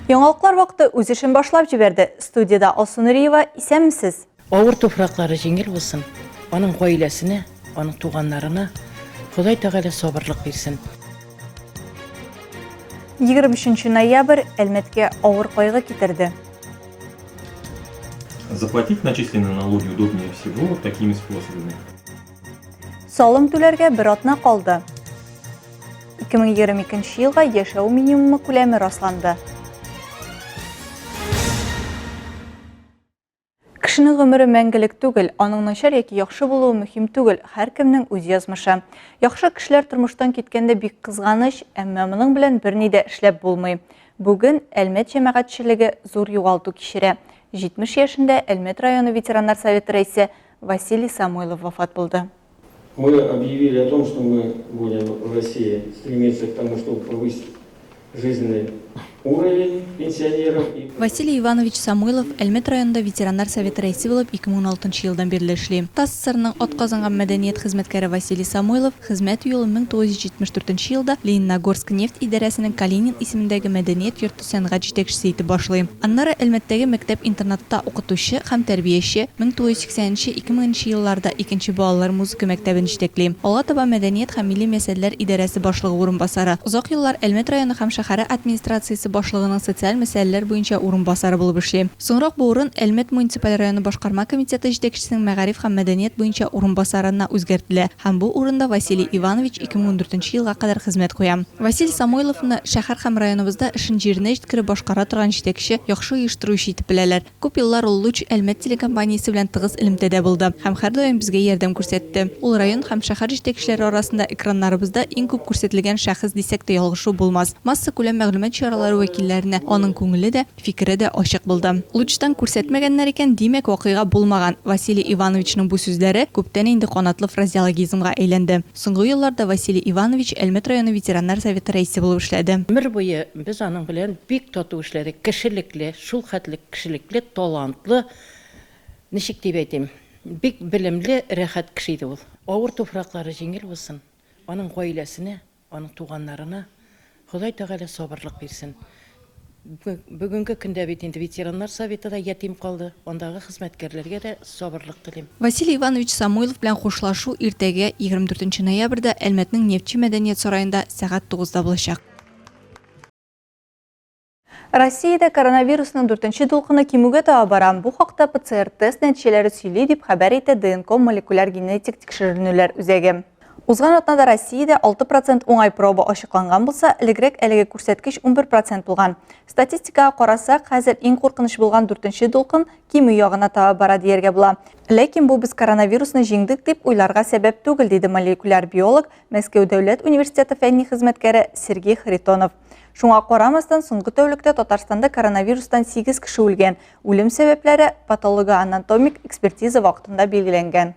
Яңалыклар вакыты үз эшен башлап җибәрде. Студиядә Алсу Нуриева, исәнмесез! Авыр туфраклары җиңел булсын, аның гаиләсенә, аның туганнарына Ходай Тәгалә сабырлык бирсен. 23 ноябрь Әлмәткә авыр кайгы китерде. Заплатить начисленные налоги удобнее всего такими способами. Салым түләргә бер атна калды. 2022 елга яшәү минимумы күләме расланды. Кешенең гомере мәңгелек түгел, аның начар яки яхшы булуы мөһим түгел, һәркемнең үз язмышы. Яхшы кешеләр тормыштан киткәндә бик кызганыч, әмма моның белән берни дә эшләп булмый. Бүген Әлмәт җәмәгатьчелеге зур югалту кичерә. 70 яшендә Әлмәт районы ветераннар советы рәисе Василий Самойлов вафат булды. Мы объявили о том, что мы будем в России стремиться к тому, чтобы повысить жизненный уровень пенсионеров. Василий Иванович Самойлов Әлмәт районында ветераннар советы рәисе булып 2016 елдан бирле эшли. ТАССРның атказанган мәдәният хезмәткәре Василий Самойлов хезмәт юлын 1974 елда Лениногорскнефть идарәсенең Калинин исемендәге мәдәният йорты сәнгать җитәкчесе итеп башлый. Аннары Әлмәттәге мәктәп-интернатта укытучы һәм тәрбияче, 1980 нче, 2000 нче елларда икенче балалар музыка мәктәбен җитәкли. Алга таба мәдәният һәм милли мәсьәләләр идарәсе башлыгы урынбасары. Озак еллар Әлмәт районы һәм шәһәре администрациясе башлыгының социаль мәсьәләләр буенча урынбасары булып эшли. Соңрак бу урын Әлмәт муниципаль районы башкарма комитеты җитәкчесенең мәгариф һәм мәдәният буенча урынбасарына үзгәртелә һәм бу урында Василий Иванович 2014 нче елга кадәр хезмәт куя. Василий Самойловны шәһәр һәм районыбызда эшен җиренә җиткереп башкара торган җитәкче, яхшы оештыручы итеп беләләр. Күп еллар ул Луч Әлмәт телекомпаниясе белән тыгыз элемтәдә булды һәм һәрдаим безгә ярдәм күрсәтте. Ул район һәм шәһәр җитәкчеләре арасында экраннарыбызда иң күп күрсәтелгән шәхес дисәк тә ялгышу булмас. Массакүләм мәгълүмат чаралары вәкилләренә аның күңеле дә, Фикере дә ачык булды. Лучтан күрсәтмәгәннәр икән, димәк, вакыйга булмаган. Василий Ивановичның бу сүзләре күптән инде канатлы фразеологизмга әйләнде. Соңгы елларда Василий Иванович Әлмәт районы ветераннар советы рәисе булып эшләде. Гомер буе без аның белән бик тату эшләдек. Кешелекле, шул хәтле кешелекле, талантлы, ничек дип әйтим, бик белемле, рәхәт кеше иде ул. Авыр туфраклары җиңел булсын, аның гаиләсенә Аның туганнарына Ходай Тәгалә сабырлык бирсен. Бүгенге көндә бит инде ветераннар советы да ятим калды, андагы хезмәткәрләргә дә сабырлык телим. Василий Иванович Самойлов белән хушлашу иртәгә, 24 нче ноябрьдә, Әлмәтнең Нефтьче мәдәният сараенда сәгать тугызда булачак. Россиядә коронавирусның дүртенче дулкыны кимүгә таба бара. Бу хакта ПЦР-тест нәтиҗәләре сөйли, дип хәбәр итә ДНК молекуляр-генетик тикшеренүләр үзәге. Узган атнада Россиядә 6 процент уңай проба ачыкланган булса, элегрәк әлеге күрсәткеч 11 процент булган. Статистикага карасак, хәзер иң куркыныч булган дүртенче дулкын кимү ягына таба бара дияргә була. Ләкин бу без коронавирусны җиңдек дип уйларга сәбәп түгел, диде молекуляр биолог, Мәскәү дәүләт университеты фәнни хезмәткәре Сергей Харитонов. Шуңа карамастан, соңгы тәүлектә Татарстанда коронавирустан 8 кеше үлгән. Үлем сәбәпләре патологоанатомик экспертиза вакытында билгеләнгән.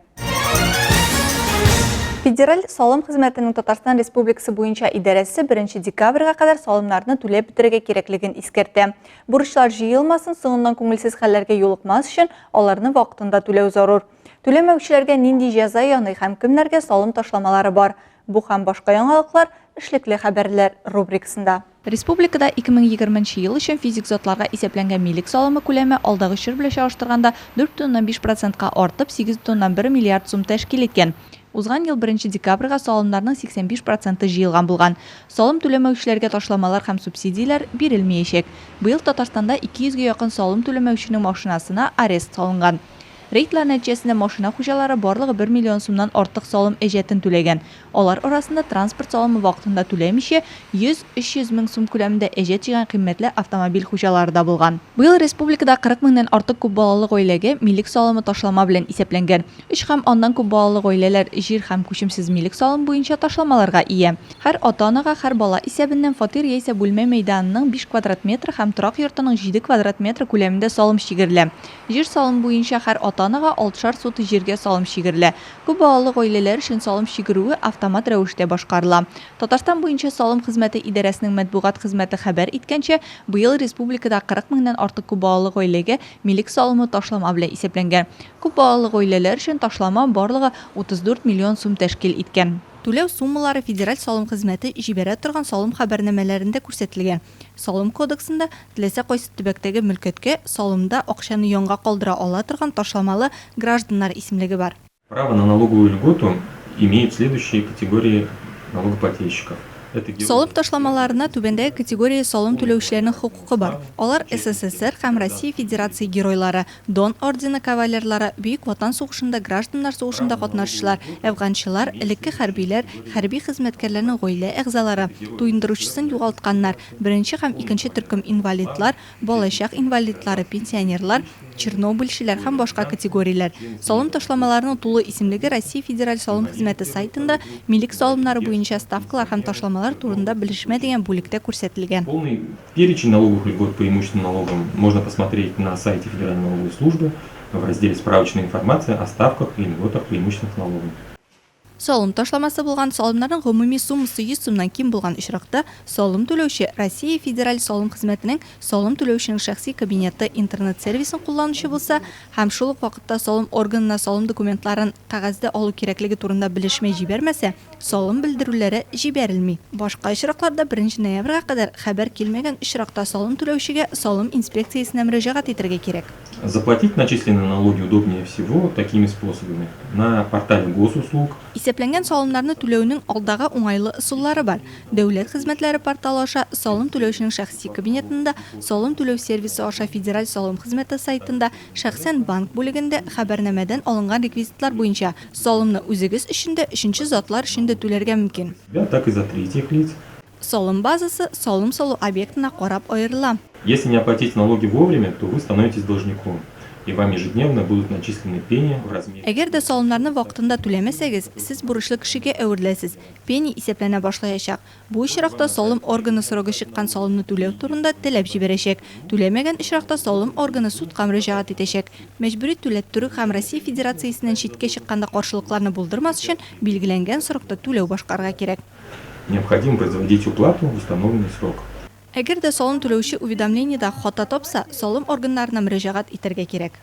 Федераль салым хезмәтенең Татарстан Республикасы буенча идарәсе 1 декабрьгә кадәр салымнарны түләп бетерергә кирәклеген искәртә. Бурычлар җыелмасын, соңыннан күңелсез хәлләргә юлыкмас өчен аларны вакытында түләү зарур. Түләмәүчеләргә нинди җәза яный һәм кемнәргә салым ташламалары бар? Бу һәм башка яңалыклар Эшлекле хәбәрләр рубрикасында. Республикада 2020 нче ел өчен физик затларга исәпләнгән милек салымы күләме алдагы чор белән чагыштырганда 4,5 процентка артып, 8,1 миллиард сум тәшкил иткән. Узган ел беренче декабрьгә салымнарның 85 проценты җыелган булган. Салым түләмәүчеләргә ташламалар һәм субсидияләр бирелмиячәк. Быел Татарстанда 200 гә якын салым түләмәүченең машинасына арест салынган. Рейдлар нәтиҗәсендә машина хуҗалары барлыгы бер миллион сумнан артык салым әҗәтен түләгән. Алар арасында транспорт салымы вакытында түләмичә, 100, 300 мең сум күләмендә әҗәт җыйган кыйммәтле автомобиль хуҗалары да булган. Быел республикада 40 меңнән артык күп балалы гаиләгә милек салымы ташлама белән исәпләнгән. Өч һәм аннан күп балалы гаиләләр җир һәм күчемсез милек салымы буенча ташламаларга ия. Һәр ата-анага һәр бала исәбеннән фатир яисә бүлмә мәйданының биш квадрат метры һәм торак йортының җиде квадрат метры күләмендә салым чигерелә. Җир салымы буенча һәр ата-анага алтышар сотый җиргә салым чигерелә. Күп балалы гаиләләр өчен салым чигерүе автомат рәвештә башкарыла. Татарстан буенча салым хезмәте идарәсенең матбугат хезмәте хәбәр иткәнчә, быел республикада 40 меңнән артык күп балалы гаиләгә милек салымы ташлама белән исәпләнгән. Күп балалы гаиләләр өчен ташлама барлыгы 34 миллион сум тәшкил иткән. Түләү суммалары Федераль салым хезмәте җибәрә торган салым хәбәрнамәләрендә күрсәтелгән. Салым кодексында теләсә кайсы төбәктәге мөлкәткә салымда акчаны янга калдыра ала торган ташламалы гражданнар исемлеге бар. Право на налоговую льготу имеют следующие категории налогоплательщиков. Это герои Салым ташламаларына түбәндәге категория салым түләүчеләрнең хокукы бар. Алар, СССР һәм Россия Федерация Геройлары, Дон ордены кавалерлары, Бөек Ватан сугышында, гражданнар сугышында катнашучылар, әфганчылар, элекке хәрбиләр, хәрби хезмәткәрләрнең гаилә әгъзалары, туендыручысын югалтканнар, беренче һәм икенче төркем инвалидлар, балачак инвалидлары, пенсионерлар, чернобыльчеләр һәм башка категорияләр. Салым ташламаларының тулы исемлеге Россия Федераль салым хезмәте сайтында Милек салымнары буенча ставкалар һәм ташламалар турында белешмә дигән бүлектә күрсәтелгән. Полный перечень налоговых льгот по имущественным налогам можно посмотреть на сайте Федеральной налоговой службы в разделе «Справочная информация о ставках и льготах по имущественным налогам». Салым ташламасы булган салымнарның гомуми суммасы 100 сумнан ким булган очракта, салым түләүче Россия Федераль салым хезмәтенең салым түләүченең шәхси кабинеты интернет-сервисын кулланучы булса һәм шул ук вакытта салым органына салым документларын кәгазьдә алу кирәклеге турында белешмә җибәрмәсә, салым белдерүләре җибәрелми. Башка очракларда беренче ноябрьгә кадәр хәбәр килмәгән очракта салым түләүчегә салым инспекциясенә мөрәҗәгать итәргә кирәк. Заплатить начисленные налоги удобнее всего такими способами. На портале госуслуг. Исәпләнгән салымнарны түләүнең алдагы уңайлы ысуллары бар, Дәүләт хезмәтләре порталы аша, салым түләүченең шәхси кабинетында, салым түләү сервисы аша Федераль салым хезмәте сайтында, шәхсән банк бүлегендә, хәбәрнамәдән алынган реквизитлар буенча. Салымны үзегез өчен дә, өченче затлар өчен дә түләргә мөмкин. Себя, так и за третьих лиц. Салым базасы салым салу объектына карап аерыла. Если не оплатить налоги вовремя, то вы становитесь должником, и вам ежедневно будут начислены пени в размере. Әгәр дә салымнарны вакытында түләмәсәгез, сез бурычлы кешегә әвереләсез, пени исәпләнә башлаячак. Бу очракта салым органы срогы чыккан салымны түләү турында таләп җибәрәчәк. Түләмәгән очракта салым органы судка мөрәҗәгать итәчәк. Мәҗбүри түләттерү һәм Россия Федерациясеннән читкә чыкканда каршылыкларны булдырмас өчен, билгеләнгән срокта түләү башкарырга кирәк. Необходимо производить уплату в установленный срок. Әгәр дә салым түләүче уведомлениедә хата тапса, салым органнарына мөрәҗәгать итәргә кирәк.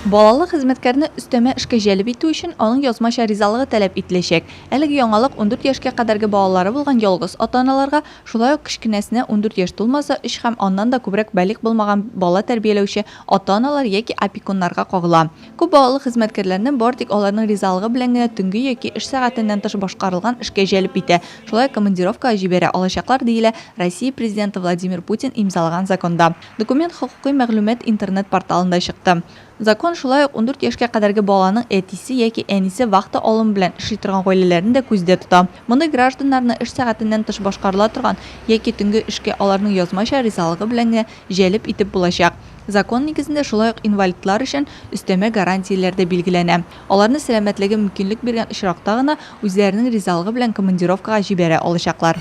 Балалы хезмәткәрне өстәмә эшкә җәлеп итү өчен аның язмача ризалыгы таләп ителәчәк. Әлеге яңалык 14 яшькә кадәрге балалары булган ялгыз ата-аналарга, шулай ук кечкенәсенә 14 яшь тулмаса, өч һәм аннан да күбрәк балигъ булмаган бала тәрбияләүче ата-аналар яки опекуннарга кагыла. Күп балалы хезмәткәрләрне бары тик аларның ризалыгы белән генә төнге яки эш сәгатеннән тыш башкарылган эшкә җәлеп итә, шулай ук командировкага җибәрә алачаклар, диелә Россия Президенты Владимир Путин имзалаган законда. Документ хокукый мәгълүмат интернет-порталында чыкты. Закон шулай ук 14 яшькә кадәрге баланың әтисе яки әнисе вахта алымы белән эшли торган гаиләләрне дә күздә тота. Мондый гражданнарны эш сәгатеннән тыш башкарыла торган яки төнге эшкә аларның язмача ризалыгы белән генә җәлеп итеп булачак. Закон нигезендә шулай ук инвалидлар өчен өстәмә гарантияләр дә билгеләнә. Аларны сәламәтлеге мөмкинлек биргән очракта гына үзләренең ризалыгы белән командировкага җибәрә алачаклар.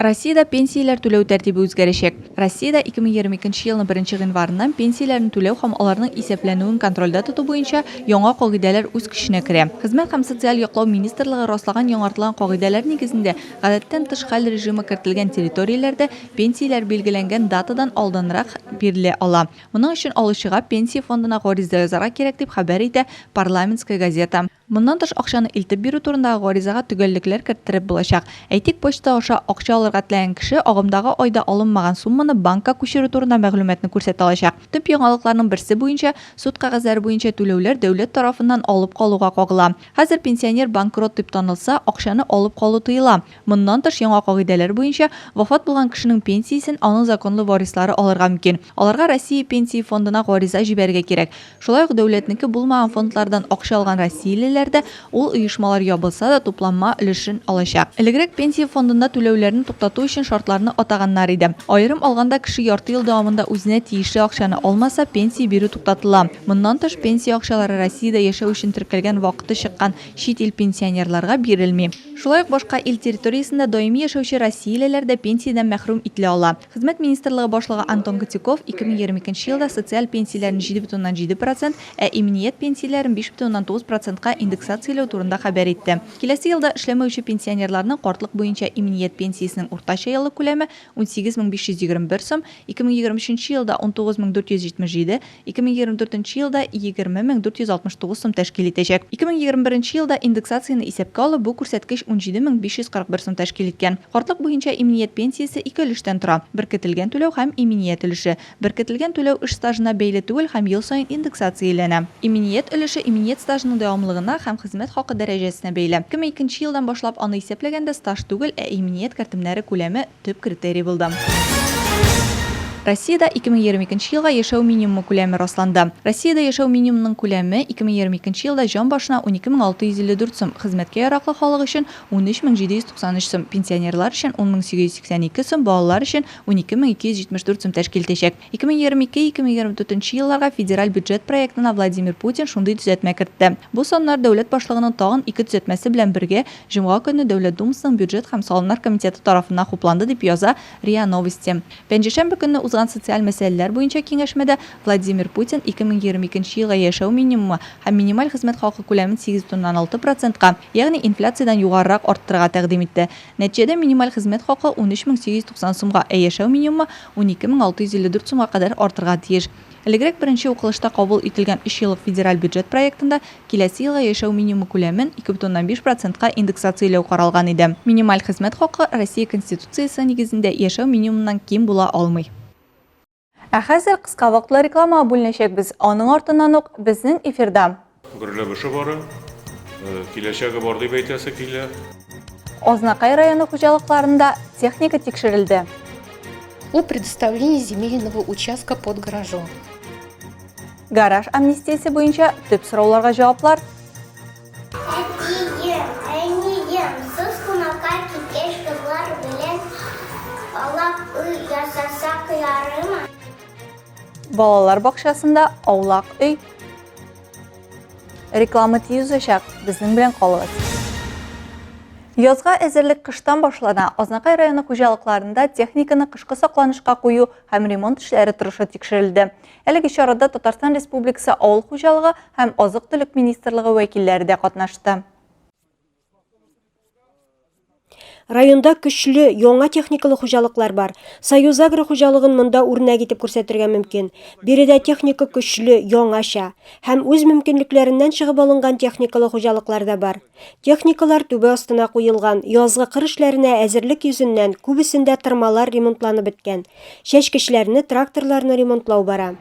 Россиядә пенсияләр түләү тәртибе үзгәрәчәк. Россиядә 2022 елның беренче гыйнварыннан пенсияләрне түләү һәм аларның исәпләнүен контрольдә тоту буенча яңа кагыйдәләр үз көченә керә. Хезмәт һәм социаль яклау министрлыгы раслаган яңартылган кагыйдәләр нигезендә, гадәттән тыш хәл режимы кертелгән территорияләрдә Пенсияләр билгеләнгән датадан алданрак бирелә ала. Моның өчен алучыга Пенсия фондына гариза язарга кирәк, дип хәбәр итә Парламентская газета. Моннан тыш, акчаны илтеп бирү турындагы гаризага төгәллекләр керттереп булачак. Әйтик, почта аша акча алырга теләгән кеше агымдагы айда алынмаган сумманы банкка күчерү турында мәгълүматны күрсәтә алачак. Төп яңалыкларның берсе буенча, суд кәгазьләре буенча түләүләр дәүләт тарафыннан алып калуга кагыла. Хәзер пенсионер банкрот дип танылса, акчаны алып калу тыела. Моннан тыш, яңа кагыйдәләр буенча, вафат булган кешенең пенсиясен аның законлы варислары алырга мөмкин. Аларга Россия Пенсия фондына гариза җибәрергә кирәк. Шулай ук дәүләтнеке булмаган фондлардан акча алган россиялеләр дә, ул оешмалар ябылса да, тупланма өлешен алачак. Элегрәк Пенсия фондында түләүләрне туктату өчен шартларны атаганнар иде. Аерым алганда, кеше ярты ел дәвамында үзенә тиешле акчаны алмаса, пенсия бирү туктатыла. Моннан тыш, пенсия акчалары Россиядә яшәү өчен теркәлгән вакыты чыккан чит ил пенсионерларга бирелми. Шулай ук башка ил территориясендә даими яшәүче россиялеләр дә пенсиядән мәхрүм ителә ала. Хезмәт министрлыгы башлыгы Антон Котяков 2022 елда социаль пенсияләрне 7,7 процент, ә иминият пенсияләрен 5,9 процентка индексацияләү турында хәбәр итте. Киләсе елда эшләмәүче пенсионерларның картлык буенча иминият пенсиясенең уртача еллык күләме 18521 сум, 2023 елда 19477, 2024 елда 20469 сум тәшкил итәчәк. 2021 елда индексацияне исәпкә алып, бу күрсәткеч 17541 сум тәшкил иткән. Картлык буенча иминият пенсиясе ике өлештән тора, беркетелгән түләү һәм иминият өлеше. Беркетелгән түләү эш стажына бәйле түгел һәм ел саен индексацияләнә. Иминият өлеше иминият стажының дәвамлыгына һәм хезмәт хакы дәрәҗәсенә бәйле. 2002 елдан башлап аны исәпләгәндә стаж түгел, ә иминият кертемнәре күләме төп критерий булды. Россиядә 2022 елга яшәү минимумы күләме расланды. Россиядә яшәү минимумының күләме 2022 елда җан башына 12654 сум, хезмәткә яраклы халык өчен 13793 сум, пенсионерлар өчен 10882 сум, балалар өчен 12274 сум тәшкил итәчәк. 2022-2024 елларга федераль бюджет проектына Владимир Путин шундый төзәтмә кертте. Бу саннар дәүләт башлыгының тагын ике төзәтмәсе белән бергә Җомга көнне Дәүләт Думасының Бюджет һәм салымнар комитеты тарафыннан хупланды, дип яза РИА Новости. Пәнҗешәмбе көнне узган социаль мәсьәләләр буенча киңәшмәдә Владимир Путин 2022 елга яшәү минимумы һәм минималь хезмәт хакы күләмен 8,6 процентка, ягъни инфляциядән югарырак арттырырга тәкъдим итте. Нәтиҗәдә минималь хезмәт хакы 13890 сумга, ә яшәү минимумы 12654 сумга кадәр артырга тиеш. Элегрәк беренче укылышта кабул ителгән өч еллык федераль бюджет проектында киләсе елга яшәү минимумы күләмен 2,5 процентка индексацияләү каралган иде. Минималь хезмәт хакы Россия Конституциясе нигезендә яшәү минимумыннан ким була алмый. Ә хәзер кыска вакытлы рекламага бүленәчәкбез, аның артыннан ук безнең эфирда. Гөрләп эше бара, киләчәге бар дип әйтәсе килә. Азнакай районы хуҗалыкларында техника тикшерелде. О предоставлении земельного участка под гаражом. Гараж амнистиясе буенча төп сорауларга җаваплар. Әтием, әнием, сез кунакка киткәч кызлар белән аулак өй ясасак ярыймы? Балалар бакчасында аулак өй. Реклама тиз узачак, безнең белән калыгыз. Язга әзерлек кыштан башлана. Азнакай районы хуҗалыкларында техниканы кышкы сакланышка кую һәм ремонт эшләре торышы тикшерелде. Әлеге чарада Татарстан Республикасы Авыл хуҗалыгы һәм азык-төлек министрлыгы вәкилләре дә катнашты. Районда көчле, яңа техникалы хуҗалыклар бар. Союзагро хуҗалыгын монда үрнәк итеп күрсәтергә мөмкин. Биредә техника көчле, яңача. Һәм үз мөмкинлекләреннән чыгып алынган техникалы хуҗалыклар да бар. Техникалар түбә астына куелган, язгы кыр эшләренә әзерлек йөзеннән күбесендә тырмалар ремонтланып беткән. Чәчкечләрне, тракторларны ремонтлау бара.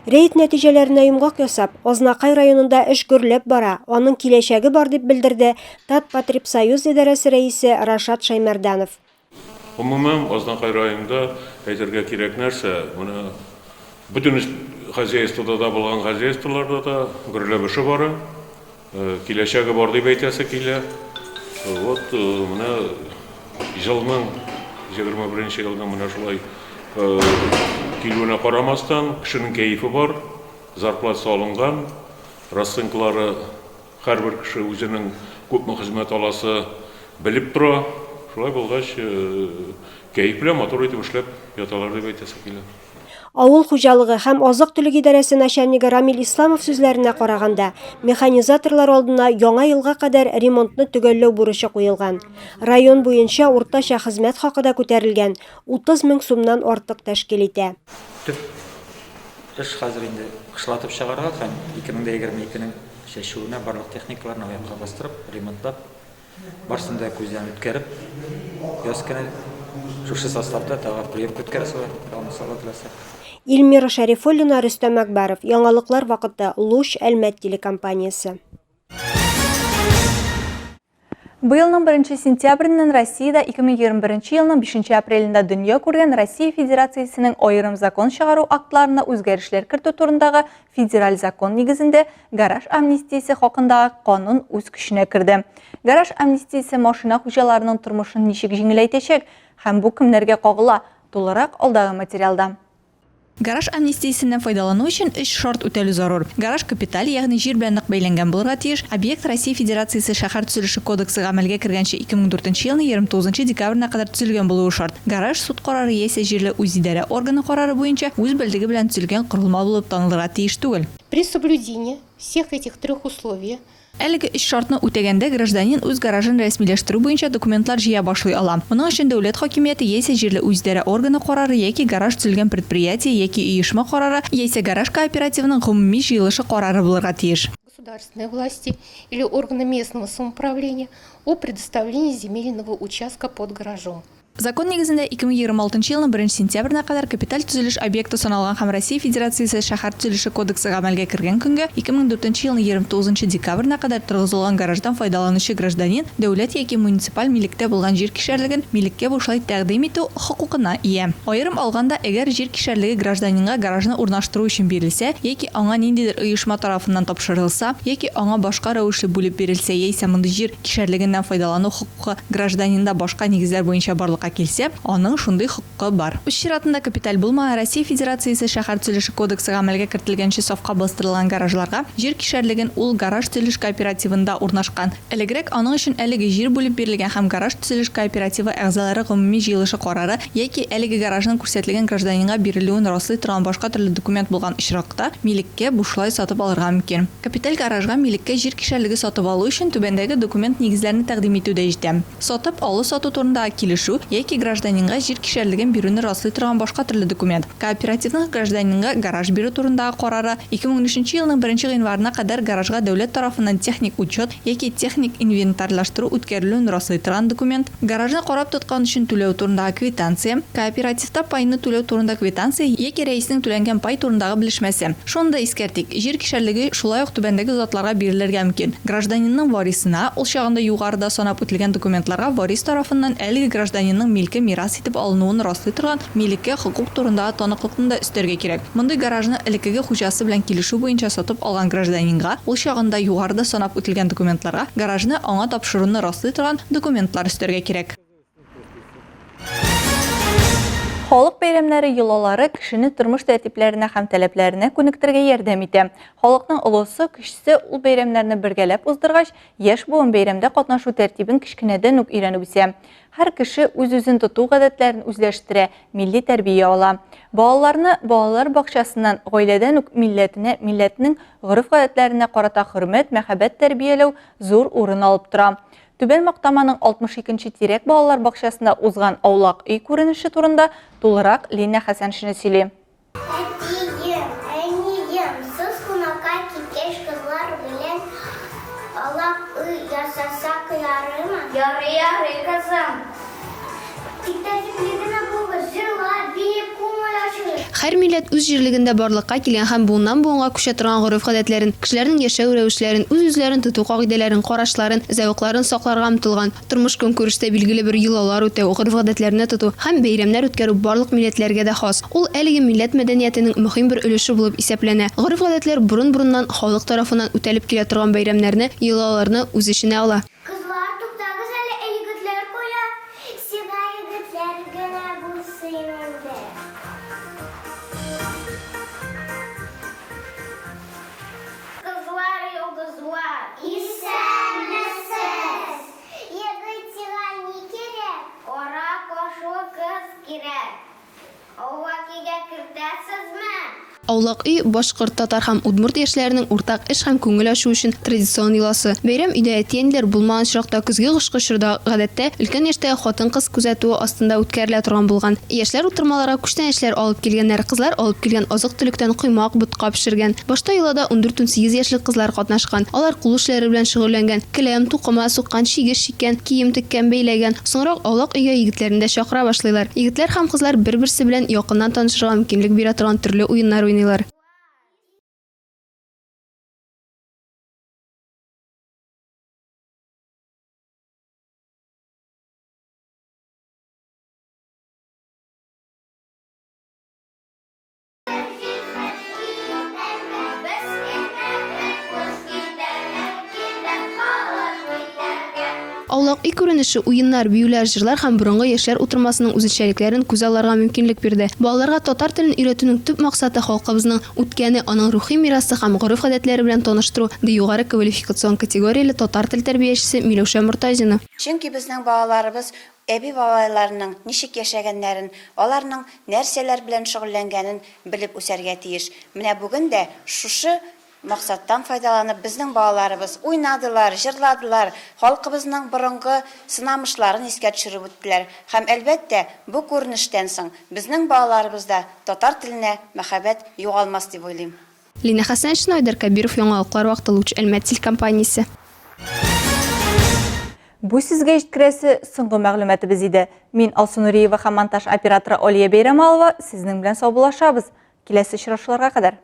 Рейд нәтиҗәләренә йомгак ясап, Азнакай районында эш гөрләп бара, аның киләчәге бар, дип белдерде Татпотребсоюз идарәсе рәисе Рашат Шәймәрданов. Гомумән, Азнакай районында әйтергә кирәк нәрсә, менә бөтен хозяйствода да булган хозяйстволарда да гөрләп эше бара. Киләчәге бар дип әйтәсе килә. Вот менә елның 21 нче елның менә шулай килүенә карамастан, кешенең кәефе бар, зарплатасы алынган, расценкалары һәрбер кеше үзенең күпме хезмәт аласы белеп тора. Шулай булгач, кәеф белән матур итеп эшләп яталар дип әйтәсе килә. Авыл хуҗалыгы һәм азык-төлек идарәсе начальнигы Рамил Исламов сүзләренә караганда, механизаторлар алдына яңа елга кадәр ремонтны төгәлләү бурычы куелган. Район буенча уртача хезмәт хакы да күтәрелгән, 30 мең сумнан артык тәшкил итә. Төп эш хәзер инде кышлатып чыгарга һәм 2022 нең чәчүенә барлык техникаларны аякка бастырып, ремонтлап, Барысын да күздән үткәреп, яз көне шушы составта тагы приемка үткәрәсе бар, Алла теләсә. Ильмира Шәрифуллина, Рөстәм Әкбәров, Яңалыклар вакыты, Луч, Әлмәт телекомпаниясе. Быелның беренче сентябреннән Россиядә 2021 елның бишенче апрелендә дөнья күргән Россия Федерациясенең аерым закон чыгару актларына үзгәрешләр кертү турындагы Федераль закон нигезендә гараж амнистиясе хакындагы канун үз көченә керде. Гараж амнистиясе машина хуҗаларының тормышын ничек җиңеләйтәчәк һәм бу кемнәргә кагыла? Тулырак алдагы материалда. Гараж амнистиясеннән файдалану өчен өч шарт үтәлү зарур. Гараж капиталь, ягъни җир белән нык бәйләнгән булырга тиеш, объект Россия Федерациясе Шәһәр төзелеше кодексы гамәлгә кергәнче 2004 елның 29 декабренә кадәр төзелгән булуы шарт. Гараж суд карары яисә җирле үзидарә органы карары буенча үз белдеге белән төзелгән корылма булып танылырга тиеш түгел. При соблюдении всех этих трех условий. Әлеге өч шартны үтәгәндә гражданин үз гаражын рәсмиләштерү буенча документлар җыя башлый ала. Моның өчен дәүләт хакимияте яисә җирле үзидарә органы карары яки гараж төзелгән предприятие яки оешма карары яисә гараж кооперативының гомуми җыелышы карары булырга тиеш. Государственной власти или органа местного самоуправления о предоставлении земельного участка под гаражом. Закон нигезендә, 2026 елның беренче сентябренә кадәр капиталь төзелеш объекты саналган һәм Россия Федерациясе Шәһәр төзелеше кодексы гамәлгә кергән көнгә, 2004 елның 29 декабренә кадәр торгызылган гараждан файдаланучы гражданин дәүләт яки муниципаль милектә булган җир кишәрлеген милеккә бушлай тәкъдим итү хокукына ия. Аерым алганда, әгәр җир кишәрлеге гражданинга гаражны урнаштыру өчен бирелсә яки аңа ниндидер оешма тарафыннан тапшырылса, яки аңа башка рәвешле бүлеп бирелсә яисә мондый җир кишәрлегеннән файдалану хокукы гражданинда башка нигезләр буенча барлыкка килсә, аның шундый хокукы бар. Үз чиратында капиталь булмаган Россия Федерациясе Шәһәр төзелеше кодексы гамәлгә кертелгәнче сафка бастырылган гаражларга җир кишәрлеген ул гараж төзелеш кооперативында урнашкан, элегрәк аның өчен әлеге җир бүлеп бирелгән һәм гараж төзелеш кооперативы әгъзалары гомуми җыелышы карары яки әлеге гаражның күрсәтелгән гражданинга бирелүен раслый торган башка төрле документ булган очракта, милеккә бушлай сатып алырга мөмкин. Капиталь гаражга милеккә җир кишәрлеге сатып алу өчен түбәндәге документ нигезләрне тәкъдим итү дә җитә, сатып алу-сату турындагы килешү яки гражданинга җир кишәрлеген бирүне раслый торган башка төрле документ, кооперативның гражданинга гараж бирү турындагы карары, 2013 нче елның беренче гыйнварына кадәр гаражга дәүләт тарафыннан техник учет яки техник инвентарьлаштыру үткәрелүен раслый торган документ, гаражны карап тоткан өчен түләү турындагы квитанция, кооперативта пайны түләү турында квитанция яки рәиснең түләнгән пай турындагы белешмәсе. Шуны да искәртик, җир кишәрлеге шулай ук түбәндәге затларга бирелергә мөмкин, гражданинның варисына, ул чагында югарыда санап үтелгән документларга варис тарафыннан әлеге гражданинның милке мирас итеп алынуын раслый торган милеккә хокук турындагы таныклыкны да өстәргә кирәк. Мондый гаражны элеккеге хуҗасы белән килешү буенча сатып алган гражданинга, ул чагында югарыда санап үтелгән документларга гаражны аңа тапшыруны раслый торган документлар өстәргә кирәк. Халык бәйрәмнәре йолалары кешене тормыш тәртипләренә һәм таләпләренә күнектерергә ярдәм итә. Халыкның олысы, кечесе ул бәйрәмнәрне бергәләп уздыргач, яшь буын бәйрәмдә катнашу тәртибен кечкенәдән үк өйрәнеп үсә. Һәр кеше үз-үзен тоту гадәтләрен үзләштерә, милли тәрбия ала. Балаларны балалар бакчасыннан, гаиләдән үк милләтенә, милләтенең гореф-гадәтләренә карата хөрмәт, мәхәббәт тәрбияләү зур урын алып тора. Түбән Мактаманың 62 нче Тирәк балалар бакчасында узган Аулак өй күренеше турында тулырак Лина Хәсәншина сөйли. Әтием, әнием, сез кунакка киткәч кызлар белән аулак өй ясасак ярыймы? Ярый, ярый, кызым. Тик тәртипле генә булыгыз, җырлап, биеп, күңел ачыгыз. Һәр милләт үз җирлегендә барлыкка килгән һәм буыннан-буынга күчә торган гореф-гадәтләрен, кешеләрнең яшәү рәвешләрен, үз-үзләрен тоту кагыйдәләрен, карашларын, зәвыкларын сакларга омтылган. Тормыш-көнкүрештә билгеле бер йолалар үтәү, гореф-гадәтләрне тоту һәм бәйрәмнәр үткәрү барлык милләтләргә дә хас. Ул әлеге милләт мәдәниятенең мөһим бер өлеше булып исәпләнә. Гореф-гадәтләр борын-борыннан халык тарафыннан үтәлеп килә торган бәйрәмнәрне, йолаларны үз эченә ала. Кызлар, туктагыз әле, ә егетләр кая? Сиңа егетләр генә булсын инде. Кызлар, йолдызлар. Исәнмесез! Егет сиңа ни кирәк? Кара кашлы кыз кирәк. Аулак өйгә кертәсезме? Аулак өй, башкорт, татар һәм удмурт яшьләренең уртак эш һәм күңел ачу өчен традицион йоласы. Бәйрәм өйдә әти-әниләр булмаган очракта көзге-кышкы чорда, гадәттә, өлкән яшьтәге хатын-кыз күзәтүе астында үткәрелә торган булган. Яшьләр утырмаларга күчтәнәчләр алып килгәннәр, кызлар алып килгән азык-төлектән коймак, ботка пешергән. Башта йолада ундүрт-унсигез яшьлек кызлар катнашкан. Алар кул эшләре белән шөгыльләнгән, келәм, тукыма суккан, чигеш чиккән, кием теккән, бәйләгән. Соңрак аулак өйгә егетләрне дә чакыра башлыйлар. Егетләр һәм кызлар бер-берсе белән якыннан танышырга мөмкинлек бирә торган төрле уеннар уйныйлар. Аулак өй күренеше уеннар, биюләр, җырлар һәм борынгы яшьләр утырмасының үзенчәлекләрен күзалларга мөмкинлек бирде. Балаларга татар телен өйрәтүнең төп максаты халкыбызның үткәне, аның рухи мирасы һәм гореф-гадәтләре белән таныштыру, ди югары квалификацион категорияле татар тел тәрбиячесе Миләүшә Мортазина. Чөнки безнең балаларыбыз әби-бабайларының ничек яшәгәннәрен, аларның нәрсәләр белән шөгыльләнгәнен белеп үсәргә тиеш. Менә бүген дә шушы максаттан файдаланып, безнең балаларыбыз уйнадылар, җырладылар, халкыбызның борынгы сынамышларын искә төшереп үттеләр. Һәм, әлбәттә, бу күренештән соң безнең балаларыбызда татар теленә мәхәббәт югалмас дип уйлыйм. Лина Хәсәншина, Айдар Кәбиров, Яңалыклар вакыты, Луч Әлмәт телекомпаниясе. Бу сезгә җиткерәсе соңгы мәгълүматыбыз иде. Мин Алсу Нуриева һәм монтаж операторы Алия Бәйрәмалова сезнең белән саубуллашабыз. Киләсе очрашуларга кадәр!